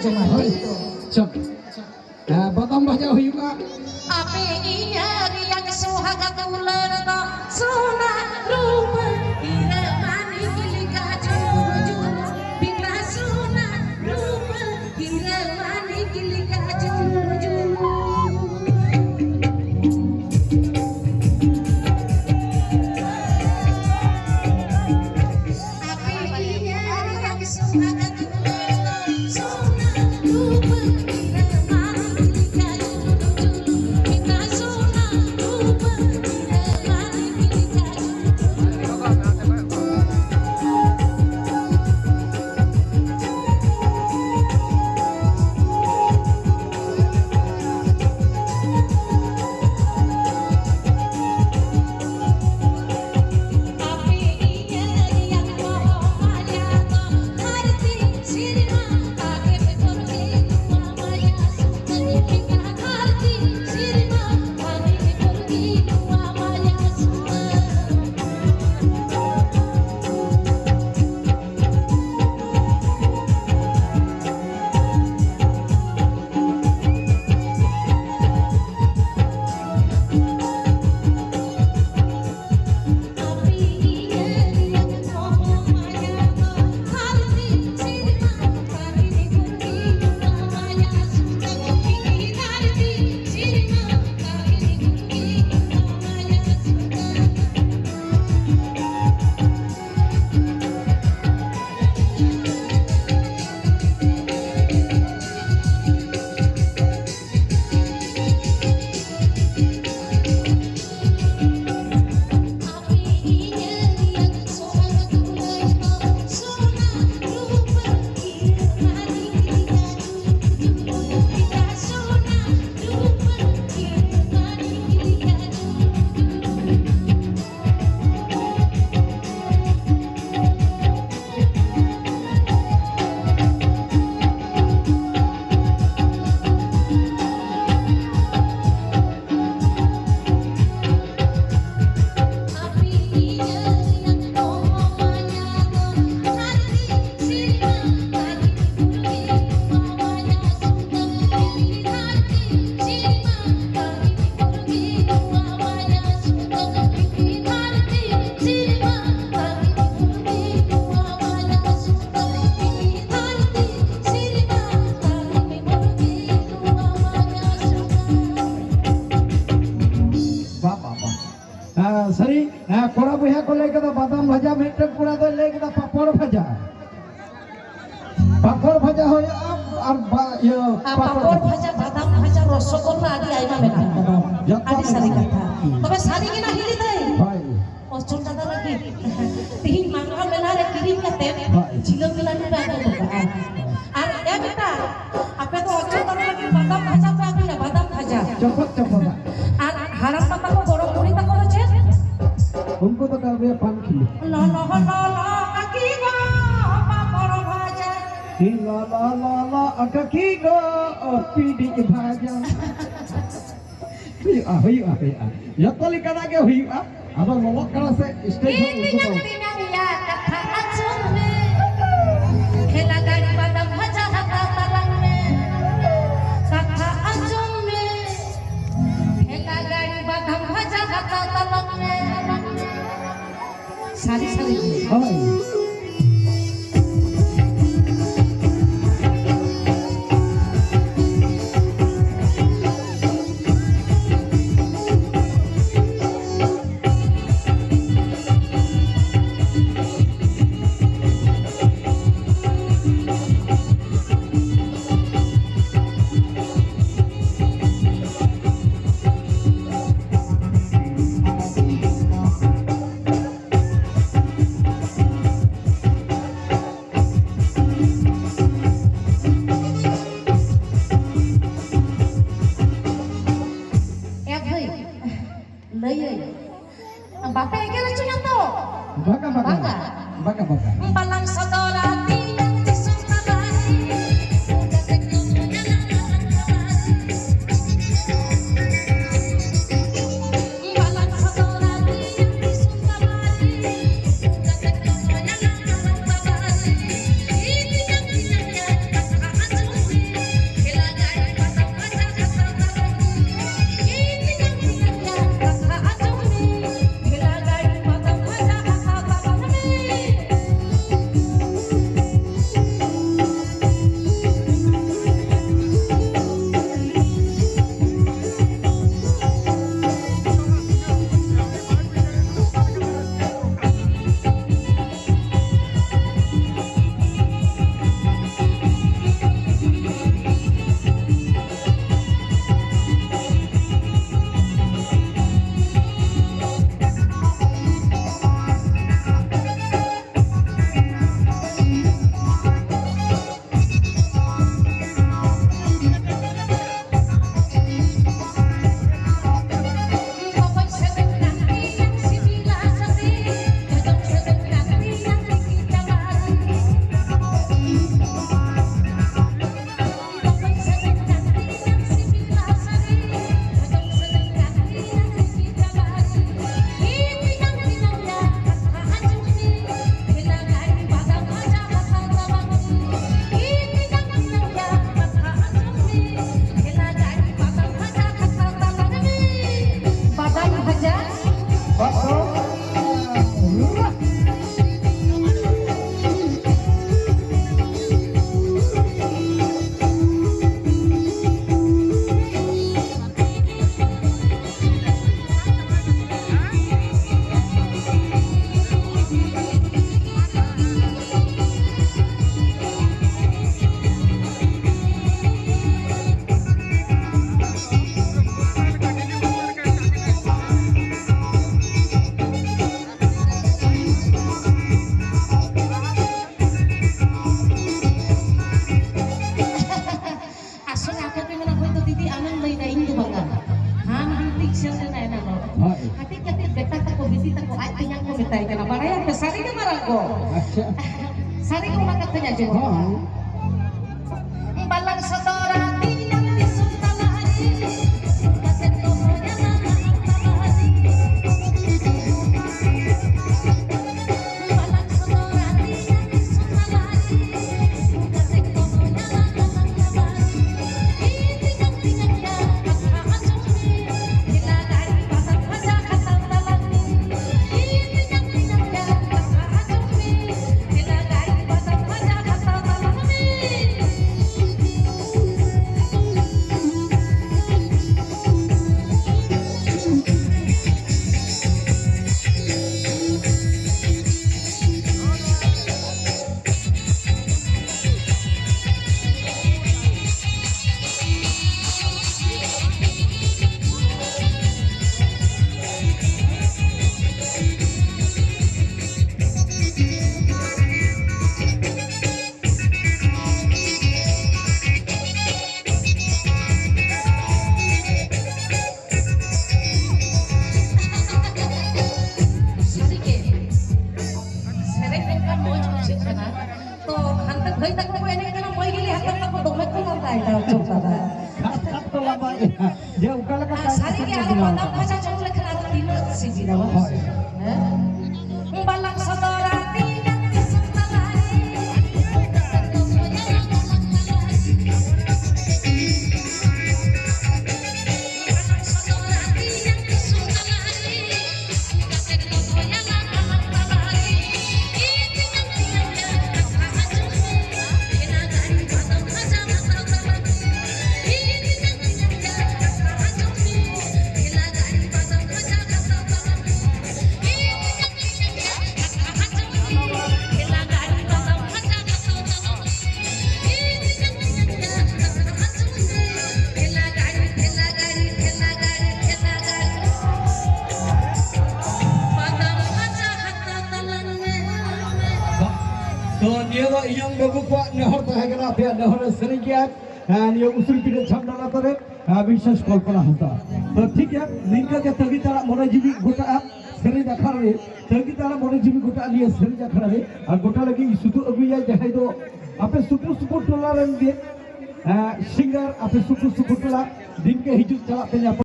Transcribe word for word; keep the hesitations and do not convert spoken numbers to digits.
ᱦᱳᱭ ᱛᱚ᱾ ᱪᱚᱞ᱾ ᱦᱮᱸ, ᱵᱟᱫᱟᱢ ᱵᱟᱡᱟᱣ ᱦᱩᱭᱩᱜᱼᱟ᱾ ᱟᱯᱮ ᱤᱧ ᱨᱮᱭᱟᱜ ᱥᱚᱦᱟᱜ ᱫᱩᱞᱟᱹᱲ ᱫᱚ ᱥᱚᱱᱟ ᱨᱩᱯᱟᱹ ᱦᱤᱨᱟᱹ ᱢᱟᱹᱱᱤᱠ ᱞᱮᱠᱟ ᱡᱩᱞᱩ ᱡᱩᱞᱩ, ᱵᱤᱱᱟ ᱥᱚᱱᱟ ᱨᱩᱯᱟᱹ ᱦᱤᱨᱟᱹ ᱢᱟᱹᱱᱤᱠ ᱞᱮᱠᱟ ᱡᱩᱞᱩ ᱡᱩᱞᱩ᱾ ᱥᱟᱹᱨᱤ, ᱦᱮᱸ, ᱠᱚᱲᱟ ᱵᱚᱭᱦᱟ ᱠᱚ ᱞᱟᱹᱭ ᱠᱮᱫᱟ ᱵᱟᱫᱟᱢ ᱵᱷᱟᱡᱟ, ᱢᱤᱫᱴᱮᱱ ᱠᱚᱲᱟ ᱫᱚᱭ ᱞᱟᱹᱭ ᱠᱮᱫᱟ ᱯᱟᱯᱚᱲ ᱵᱷᱟᱡᱟ᱾ ᱯᱟᱯᱚᱲ ᱵᱷᱟᱡᱟ ᱦᱩᱭᱩᱜᱼᱟ ᱟᱨ ᱵᱟ-, ᱤᱭᱟᱹ, ᱟᱨ ᱯᱟᱯᱚᱲ ᱯᱟᱯᱚᱲ ᱵᱷᱟᱡᱟ, ᱵᱟᱫᱟᱢ ᱵᱷᱟᱡᱟ, ᱨᱚᱥᱚᱜᱚᱞᱞᱟ, ᱟᱹᱰᱤ ᱟᱭᱢᱟ ᱢᱮᱱᱟᱜ ᱟᱠᱟᱫᱟ᱾ ᱡᱚᱛᱚ ᱟᱹᱰᱤ ᱥᱟᱹᱨᱤ ᱢᱮᱱᱟᱜᱼᱟ᱾ ᱠᱟᱛᱷᱟ᱾ ᱦᱩᱸ᱾ ᱛᱚᱵᱮ ᱥᱟᱹᱨᱤ ᱜᱮ ᱱᱟ ᱦᱤᱞᱤ ᱫᱟᱹᱭ? ᱦᱳᱭ᱾ ᱚᱪᱚᱞ ᱫᱟᱫᱟ ᱞᱟᱹᱜᱤᱫ ᱛᱤᱦᱤᱧ ᱢᱟᱜᱽ ᱢᱮᱞᱟ ᱨᱮ ᱠᱤᱨᱤᱧ ᱠᱟᱛᱮ ᱦᱳᱭ᱾ ᱡᱷᱤᱞᱟᱹᱯᱤ ᱞᱟᱹᱰᱩ ᱯᱮ ᱟᱹᱜᱩ ᱠᱟᱜᱼᱟ᱾ ᱟᱨ ᱮ ᱵᱮᱴᱟ, ᱟᱯᱮ ᱫᱚ ᱚᱪᱚᱞ ᱫᱟᱫᱟ ᱞᱟᱹᱜᱤᱫ ᱵᱟᱫᱟᱢ ᱵᱷᱟᱡᱟ ᱯᱮ ᱟᱹᱜᱩᱭᱟ, ᱵᱟᱫᱟᱢ ᱵᱷᱟᱡᱟ᱾ ᱪᱚᱯᱚᱫ ᱪᱚᱯᱚᱫᱟᱜ᱾ ᱟᱨ ᱦᱟᱲᱟᱢ ᱵᱟ ᱛᱟᱠᱚ ᱜᱚᱲᱚᱢ ᱵᱩᱲᱦᱤ ᱛᱟᱠᱚ ᱫᱚ ᱪᱮᱫ? ᱩᱱᱠᱩ ᱫᱚ ᱠᱚ ᱟᱹᱜᱩᱭᱟ ᱯᱟᱱ ᱠᱷᱤᱞᱤ᱾ ᱞᱚᱞᱚ ᱞᱚᱞᱚ ᱠᱟᱹᱠᱤ ᱜᱚ, ᱯᱟᱯᱚᱲ ᱵᱷᱟᱡᱟ᱾ ᱠᱤ ᱞᱚᱞᱚ ᱞᱚᱞᱚ ᱠᱟᱹᱠᱤ ᱜᱚ, ᱯᱤᱰᱤ ᱵᱷᱟᱡᱟ᱾ ᱦᱩᱭᱩᱜᱼᱟ, ᱦᱩᱭᱩᱜᱼᱟ, ᱦᱩᱭᱩᱜᱼᱟ᱾ ᱡᱚᱛᱚ ᱞᱮᱠᱟᱱᱟᱜ ᱜᱮ ᱦᱩᱭᱩᱜᱼᱟ᱾ ᱟᱫᱚ ᱞᱚᱞᱚᱜ ᱠᱟᱱᱟ ᱥᱮ, stage ᱦᱚᱸ ᱩᱱᱠᱩ ᱫᱚ᱾ ᱛᱮᱧᱟᱝ ᱭᱟ, ᱠᱟᱛᱷᱟ ᱟᱸᱡᱚᱢ ᱢᱮ᱾ ᱴᱷᱮᱞᱟ ᱜᱟᱹᱲᱤ ᱵᱟᱫᱟᱢ ᱵᱷᱟᱡᱟ ᱦᱟᱛᱟᱣ ᱛᱟᱞᱟᱝ ᱢᱮ᱾ ᱠᱟᱛᱷᱟ ᱟᱸᱡᱚᱢ ᱢᱮ᱾ ᱴᱷᱮᱞᱟ ᱜᱟᱹᱲᱤ ᱵᱟᱫᱟᱢ ᱵᱷᱟᱡᱟ ᱦᱟᱛᱟᱣ ᱛᱟᱞᱟᱝ ᱢᱮ᱾ ᱥᱟᱹᱨᱤ ᱥᱟᱹᱨᱤ ᱜᱮ᱾ ᱦᱳᱭ᱾ ᱟᱪᱪᱷᱟ᱾ ᱥᱟᱹᱨᱤ ᱜᱮ ᱚᱱᱟ ᱠᱟᱛᱷᱟᱧ ᱟᱸᱡᱚᱢ ᱠᱟᱫᱟ᱾ ᱦᱚᱸ᱾ ᱵᱟᱞᱟᱝ ᱥᱚᱫᱚᱨᱟ ᱛᱤᱧ ᱫᱤᱥᱚᱢ ᱛᱟᱞᱟ ᱨᱮ, ᱠᱟᱛᱮ ᱫᱚ ᱦᱚᱭᱟ ᱞᱟᱝ ᱛᱟᱞᱟ ᱨᱮ᱾ ᱵᱟᱞᱟᱝ ᱥᱚᱫᱚᱨᱟ ᱛᱤᱧ ᱫᱤᱥᱚᱢ ᱛᱟᱞᱟ ᱨᱮ, ᱠᱟᱛᱮ ᱫᱚ ᱦᱚᱭᱟ ᱞᱟᱝ ᱛᱟᱞᱟ ᱨᱮ᱾ ᱥᱟᱹᱨᱤᱜᱮ, ᱥᱮᱨᱮᱧ ᱱᱚᱝᱠᱟᱱ ᱢᱚᱡᱽ ᱵᱩᱡᱷᱟᱹᱜ ᱠᱟᱱᱟ᱾ ᱛᱚ, ᱦᱟᱱᱛᱮ ᱵᱷᱟᱹᱭ ᱛᱟᱠᱚ ᱠᱚ ᱮᱱᱮᱡ ᱠᱟᱱᱟ, ᱢᱟᱹᱭ ᱜᱮᱞᱮ ᱦᱟᱛᱟᱣ ᱛᱟᱠᱚ, ᱫᱚᱢᱮ ᱠᱚ ᱞᱟᱸᱫᱟᱭᱮᱫᱟ, ᱚᱪᱚᱜ ᱫᱟᱫᱟ᱾ ᱠᱷᱟᱯ ᱠᱷᱟᱯ ᱠᱚ ᱞᱟᱸᱫᱟᱭᱮᱫᱟ, ᱡᱮ ᱚᱠᱟ ᱞᱮᱠᱟ ᱟᱨ ᱠᱟᱭ ᱥᱟᱹᱨᱤ ᱜᱮ, ᱠᱟᱛᱮ ᱟᱨᱚ ᱵᱮᱱᱟᱣ ᱵᱟᱫᱟᱢ ᱠᱟᱫᱟ᱾ ᱵᱷᱟᱡᱟ ᱡᱚᱢ ᱞᱮᱠᱷᱟᱱ ᱟᱨᱚ ᱛᱤᱱᱟᱹᱜ ᱥᱤᱵᱤᱞᱟ, ᱵᱟᱝ? ᱦᱳᱭ᱾ ᱦᱮᱸ? ᱵᱟᱞᱟᱝ ᱥᱚᱫᱚᱨᱟ ᱛᱤᱱᱟᱹᱜ ᱫᱤᱥᱚᱢ ᱛᱟᱞᱟᱨᱮ᱾ ᱛᱚ, ᱱᱤᱭᱟᱹ ᱫᱚ ᱤᱭᱚᱝ ᱵᱟᱹᱵᱩ ᱠᱚᱣᱟᱜ ᱱᱮᱦᱚᱨ ᱛᱟᱦᱮᱸ ᱠᱟᱱᱟ, ᱟᱯᱮᱭᱟᱜ ᱱᱮᱦᱚᱨ ᱨᱮ ᱥᱮᱨᱮᱧ ᱜᱮᱭᱟ᱾ ᱦᱮᱸ, ᱱᱤᱭᱟᱹ ᱩᱥᱩᱞ ᱯᱤᱸᱰᱟᱹ ᱪᱷᱟᱢᱰᱟ ᱞᱟᱛᱟᱨ ᱨᱮ, ᱦᱮᱸ, ᱵᱤᱥᱮᱥ ᱠᱚᱞᱯᱚᱱᱟ ᱦᱟᱸᱥᱫᱟ᱾ ᱛᱚ, ᱴᱷᱤᱠ ᱜᱮᱭᱟ, ᱱᱤᱝᱠᱟᱹ ᱜᱮ ᱛᱟᱹᱜᱤ ᱛᱟᱲᱟᱜ ᱢᱚᱱᱮ ᱡᱤᱣᱤ ᱜᱚᱴᱟᱜᱼᱟ᱾ ᱥᱮᱨᱮᱧ ᱟᱠᱷᱲᱟ ᱨᱮ ᱛᱟᱹᱜᱤ ᱛᱟᱲᱟ ᱢᱚᱱᱮ ᱡᱤᱣᱤ ᱜᱚᱴᱟ ᱱᱤᱭᱟᱹ ᱥᱮᱨᱮᱧ ᱟᱠᱷᱲᱟ ᱨᱮ ᱟᱨ ᱜᱚᱴᱟ ᱞᱟᱹᱜᱤᱫ ᱥᱩᱛᱩᱜ ᱟᱹᱜᱩᱭᱟ, ᱡᱟᱦᱟᱸᱭ ᱫᱚ ᱟᱯᱮ ᱥᱩᱯᱩᱨ ᱥᱩᱯᱩᱨ ᱴᱚᱞᱟ ᱨᱮᱱ ᱜᱮ ᱥᱤᱝᱜᱟᱨ, ᱟᱯᱮ ᱥᱩᱯᱩᱨ ᱥᱩᱯᱩᱨ ᱴᱚᱞᱟ ᱫᱤᱱ ᱜᱮ ᱦᱤᱡᱩᱜ ᱪᱟᱞᱟᱜ ᱯᱮ ᱧᱟᱯᱟᱢ᱾